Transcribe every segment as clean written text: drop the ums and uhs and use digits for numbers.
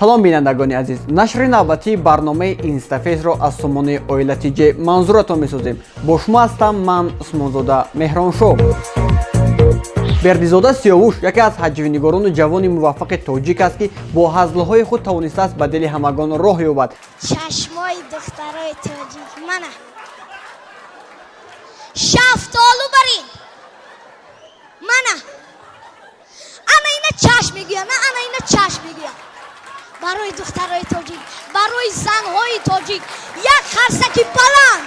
Салом, бинандагони азиз. Нашри навбатии барномаи Инстафейсро аз сомонаи Оила ТЖ манзуратон месозем. Бо шумо ҳастам ман, Усмонзода Меҳроншоҳ. Бердизода Сиёвуш яке аз ҳаҷвнигорону ҷавони муваффақи тоҷик аст, ки бо ҳазлҳои худ тавонистааст ба дили ҳамагон роҳ ёбад. Чашмои духтарои тоҷик мана шафтолу барин, мана ана ина чашм мегӯям, на ана ина чашм мегӯям. Барои духтарои тоҷик, барои занҳои тоҷик як харсаки баланд.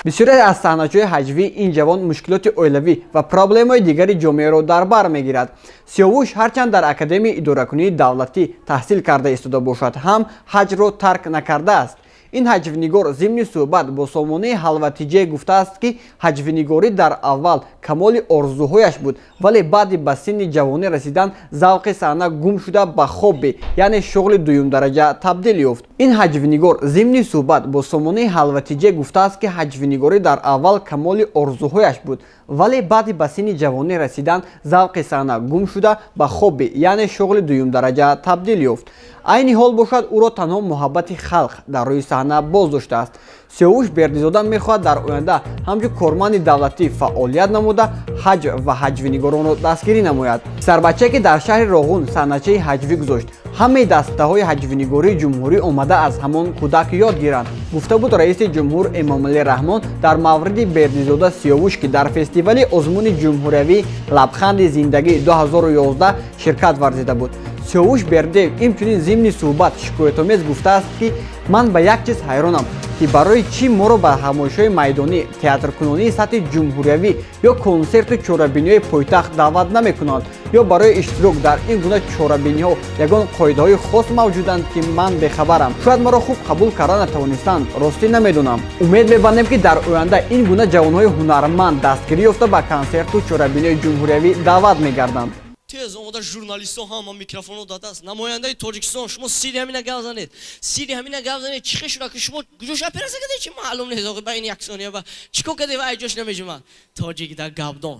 Бисёре аз саҳначаҳои ҳаҷвии ин ҷавон мушкилоти оилавӣ ва проблемаҳои дигари ҷомеаро дар бар мегирад. Сиёвуш ҳарчанд дар Академияи идоракунии давлатӣ таҳсил карда истода бошад ҳам, ҳаҷвро тарк накардааст. Ин ҳаҷвнигор зимни суҳбат бо сомонаи Ҳалва ТЖ гуфтааст, ки ҳаҷвнигорӣ дар аввал камоли орзуҳояш буд, вале баъди ба синни ҷавонӣ расидан завқи саҳна гум шуда, ба хобби, яъне шуғли дуюмдараҷа табдил ёфт. Ин ҳаҷвнигор зимни суҳбат бо сомонаи Ҳалва ТЖ гуфтааст, ки ҳаҷвнигорӣ дар аввал камоли орзуҳояш буд, вале баъди ба синни ҷавонӣ расидан завқи саҳна гум шуда, ба хобби, яъне шуғли дуюмдараҷа табдил ёфт. Айни ҳол бошад, ӯро танҳо муҳаббати халқ дар рӯи саҳна боз доштааст. Сиёвуш Бердизода мехоҳад дар оянда ҳамчун корманди давлатӣ фаъолият намуда, ҳаҷв ва ҳаҷвнигоронро дастгирӣ намояд. Писарбачае, ки дар шаҳри Роғун саҳначаи ҳаҷвӣ гузошт, ҳамаи дастаҳои ҳаҷвнигории ҷумҳурӣ омада аз ҳамон кӯдак ёд гиранд, гуфта буд раиси ҷумҳур Эмомалӣ Раҳмон дар мавриди Бердизода Сиёвуш, ки дар фестивали озмуни ҷумҳуриявии «Лабханди зиндагӣ» 2011 ширкат варзида буд. Сиёвуш Бердиев инчунин зимни суҳбат шикоятомез гуфтааст, ки ман ба як чиз ҳайронам, ки барои чӣ моро ба ҳамоишҳои майдонӣ, театркунонии сатҳи ҷумҳуриявӣ ё консерту чорабиниҳои пойтахт даъват намекунанд, ё барои иштирок дар ин гуна чорабиниҳо ягон қоидаҳои хос мавҷуданд, ки ман бехабарам. Шояд маро хуб қабул карда натавонистанд, ростӣ намедонам. Умед мебандем, ки дар оянда ин гуна ҷавонҳои ҳунарманд дастгирӣ ёфта, ба консерту чорабиниҳои ҷумҳуриявӣ даъват мегарданд. Тез омода, журналистҳо ҳама микрофонҳо дар даст. Намояндаи Тоҷикистон, шумо сири ҳамина гап занед, сири ҳамина гап занед. Чӣ хел шуда, ки шумо куҷош операция кардед, чи маълум нест. Охи, ба ин як сония ба чӣ кор кардед ва ай ҷош намеҷумад? Тоҷик да гапдон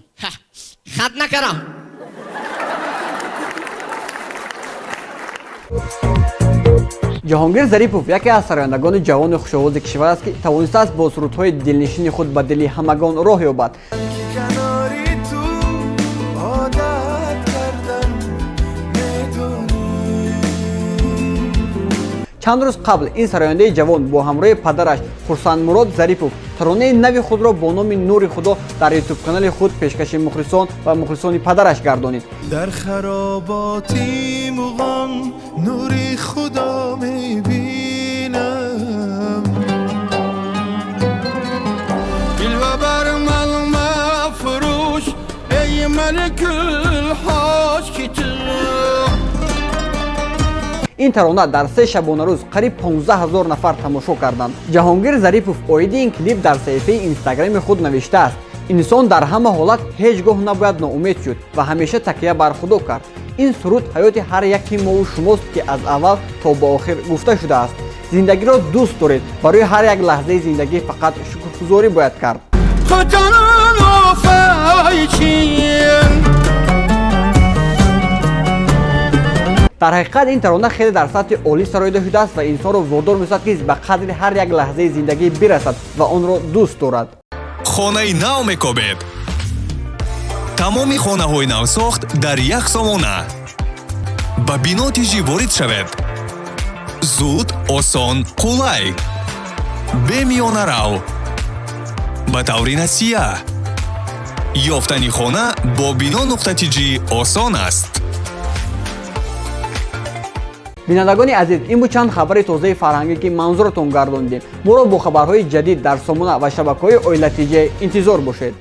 хат накарам. Ҷаҳонгир Зарипов яке аз сарояндагони ҷавони хушовози кишвар аст, ки тавонистааст бо сурудҳои дилнишини худ ба дили ҳамагон роҳ ёбад. Канори ту одат кардам, медонӣ. Чанд рӯз қабл ин сарояндаи ҷавон бо ҳамроҳи падараш Хурсандмурод Зарипов таронаи нави худро бо номи «Нури Худо» дар Ютуб-канали худ пешкаши мухлисон ва мухлисони падараш гардонид. Дар хароботи муғон нури Худо мебинам. Ҷилва бар ман мафрӯш, эй маликулҳош, ки ту Ин тарона дар 3 шабонарӯз қариб 15 ҳазор нафар тамошо карданд. Ҷаҳонгир Зарипов оиди ин клип дар саҳифаи Инстаграми худ навиштааст: «Инсон дар ҳама ҳолат ҳеҷ гоҳ набояд ноумед шуд ва ҳамеша такя бар Худо кард. Ин суруд ҳаёти ҳар яки мову шумост, ки аз аввал то ба охир гуфта шудааст. Зиндагиро дӯст доред, барои ҳар як лаҳзаи зиндагӣ фақат шукргузорӣ бояд кард». Хутун офайчин. Дар ҳақиқат, ин тарона хеле дар сатҳи олӣ сароида шудааст ва инсонро водор месозад, ки ба қадри ҳар як лаҳзаи зиндагӣ бирасад ва онро дӯст дорад. Хонаи нав мекобед? Тамоми хонаҳои навсохт дар як сомона. Ба Бино ТЖ ворид шавед. Зуд, осон, қулай, бемиёнарав, ба таври насия. Ёфтани хона бо Бино нуқта ТЖ осон аст. Бинандагони азиз, ин буд чанд хабари тозаи фарҳангӣ, ки манзуратон гардонидем. Моро бо хабарҳои ҷадид дар сомона ва шабакаҳои Оила ТЖ интизор бошед.